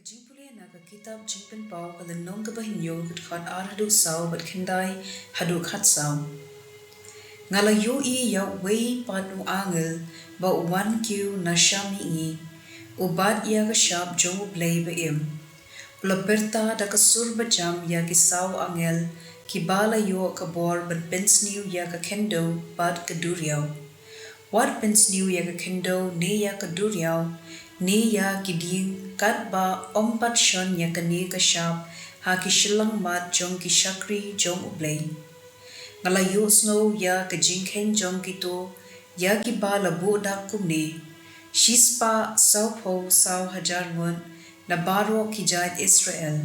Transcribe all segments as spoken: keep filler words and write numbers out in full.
Jingpule na ka kitab Jingpynpaw, ka lynnong kaba hynñiew, ka dkhot ar haduh saw bad khyndai haduh khatsaw. Nga la ïohi ïa uwei pat u angel ba u wan kiew na sha mihngi, u bat ïa ka shap jong U Blei ba im. U la pyrta da ka sur bajam ïa ki saw angel kiba la ïoh ka bor ban pynsniew ïa ka khyndew bad ka duriaw. Wat pynsniew ïa ka khyndew ne ïa ka duriaw ne ïa ki dieng, katba ym pat shon ïa kane ka shap ha ki shyllangmat jong ki shakri jong U Blei. Nga la ïohsngew ïa ka jingkheiñ jong kito ïa kiba la buh dak kumne: shispah sawphew saw hajar ngut na baroh ki jait Israel.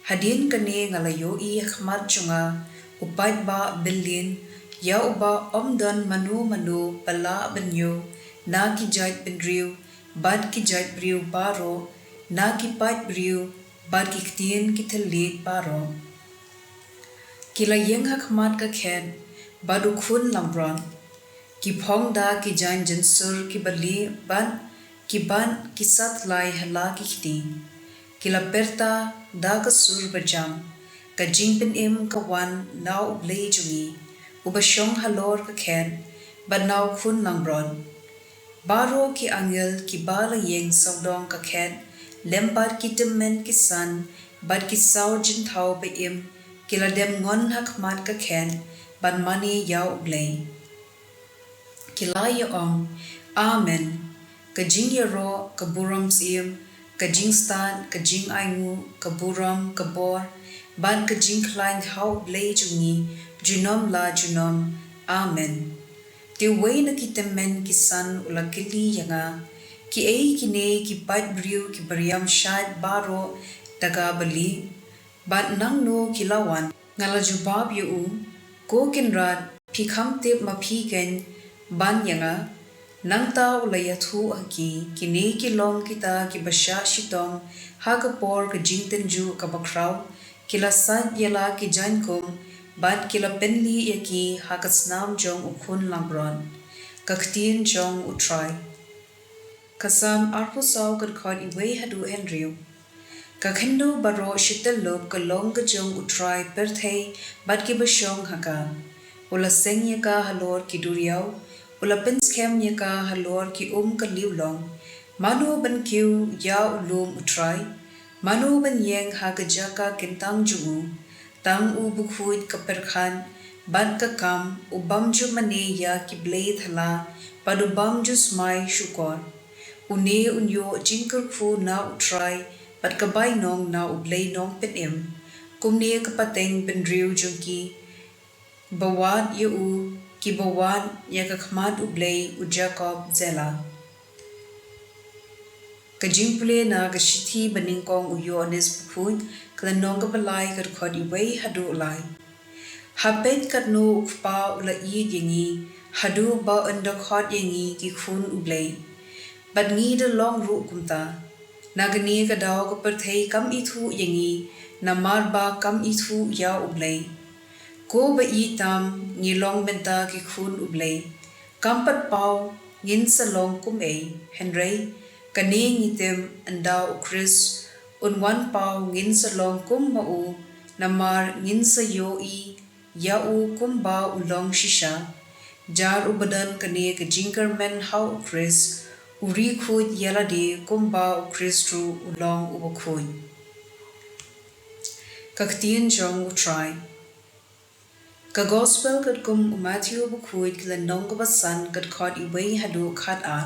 Hadien kane nga la ïohi ha khmat jong nga u paidbah byllien, ïa uba ym don mano mano ba lah ban ïoh, na ki jait bynriew bad ki jait briew baroh, na ki paid briew bad ki ktien ki thylliej baroh. Ki la ïeng ha khmat ka khet bad u khun langbrot. Ki phong da ki jaiñ jynsur kiba lieh bad ki bat ki sathlai ha la ki kti. Ki la pyrta da ka sur bajam: Ka jingpynim ka wan na U Blei jong ngi, uba shong halor ka khet, bad na u khun langbrot. Baroh ki angel kiba la ïeng sawdong ka khet, lem bad ki tymmen ki san bad ki saw jynthaw ba im, ki la dem ngon ha khmat ka khet bad mane ïa U Blei. Ki la ïa ong: Amen. Ka jingïaroh, ka burom syiem, ka jingstad, ka jingainguh, ka burom, ka bor bad ka jingkhlaiñ ha U Blei jong ngi junom la junom. Amen. Te uwei na ki tymmen ki san u la kylli ïa nga: Kiei kine ki paid briew kiba riam shait baroh da kaba lieh, bad nangno ki la wan? Nga la jubab ïa u: Ko Kynrad, phi kham tip ma phi keiñ ban ïa nga. Nangta u la ïathuh ha ki: Kine ki long kita kiba shah shitom ha ka por ka jingtynjuh kaba khraw. Ki la sait ïa la ki jaiñkum bad ki la pynlieh ïa ki ha ka snam jong u khun langbrot. Ka ktien jong U Trai. Ka Salm arphew saw, ka dkhot iwei haduh hynriew. Ka khyndew baroh shi tyllup ka long ka jong U Trai pyrthei bad kiba shong ha ka. U la seng ïa ka halor ki duriaw, u la pynskhem ïa ka halor ki um ka liewlong. Mano ban kiew ïa u lum U Trai? Mano ban ïeng ha ka jaka kyntang jong u? Tang u bakhuid ka pyrkhat bad ka kam, u bym ju mane ïa ki blei thala bad u bym ju smai shukor. Une un ïoh jingkyrkhu na U Trai bad ka bainong na U Blei Nongpynim. Kumne ka pateng bynriew jong ki ba wad ïa u, kiba wad ïa ka khmat U Blei u Jakob. Selah. Ka jingpule na ka shithi ba nyngkong u Ïoannis Bakhuid, ka lynnong kaba lai, ka dkhot iwei haduh lai. Ha peit katno u Kpa u la ïeit ïa ngi, haduh ba un da khot ïa ngi ki khun U Blei. Bad ngi da long ruh kumta. Na kane ka daw ka pyrthei kam ithuh ïa ngi, namar ba kam ithuh ïa U Blei. Ko ba ïeit tam, ngi long mynta ki khun U Blei. Kam pat paw ngin sa long kum ei, hynrei kane ngi tip, ynda U Khrist un wan paw ngin sa long kum ma u, namar ngin sa ïohi ïa u kumba u long shisha. Jar uba don kane ka jingkyrmen ha U Khrist, u ri khuid ïa lade kumba U Khrist ruh u long uba khuid. Ka ktien jong U Trai. Ka Gospel katkum u Mathaios Bakhuid, ka lynnong kaba san, ka dkhot iwei haduh khatar.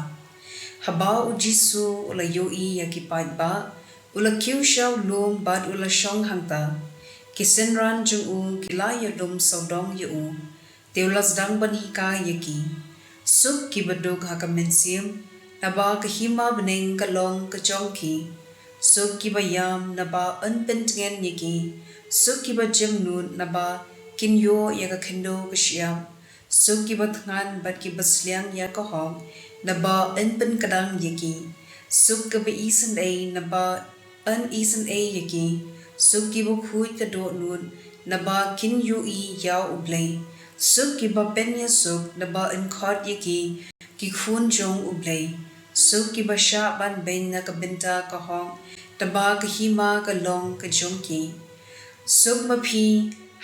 Haba U Jisu u la ïohi ïa ki paidbah, u la kiew sha u lum bad u la shong hangta. Ki synran jong u ki la ïalum sawdong ïa u. Te u la sdang ban hikai ïa ki. Suk kiba duk ha ka mynsiem, naba ka hima bneng ka long ka jong ki. Suk kiba ïam, naba yn pyntngen ïa ki. Suk kiba jemnud, naba kin ïoh ïa ka khyndew ka shyiap. Suk kiba thngan bad kiba sliang ïa ka hok, naba yn pynkdang ïa ki. Suk kiba isynei, naba yn isynei ïa ki. Suk kiba khuid ka dohnud, naba kin ïohi ïa U Blei. Suk kiba pynïasuk, naba yn khot ïa ki ki khun jong U Blei. Suk kiba shah ban beiñ na ka bynta ka hok, da ba ka hima ka long ka jong ki. Suk ma phi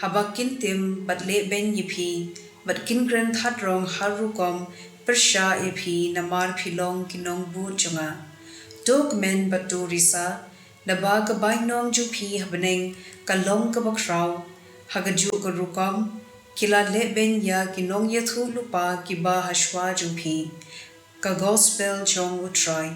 haba kin tim bad lehbeiñ ïa phi, bad kin kren thad rong ha rukom pyrshah ïa phi, namar phi long ki nongbud jong nga. To kmen bad to risa, da ba ka bainong jong phi ha bneng ka long kaba khraw. Ha kajuh ka rukom ki la lehbeiñ ïa ki nongïathuhlypa kiba ha shuwa jong phi. Ka Gospel jong U Trai.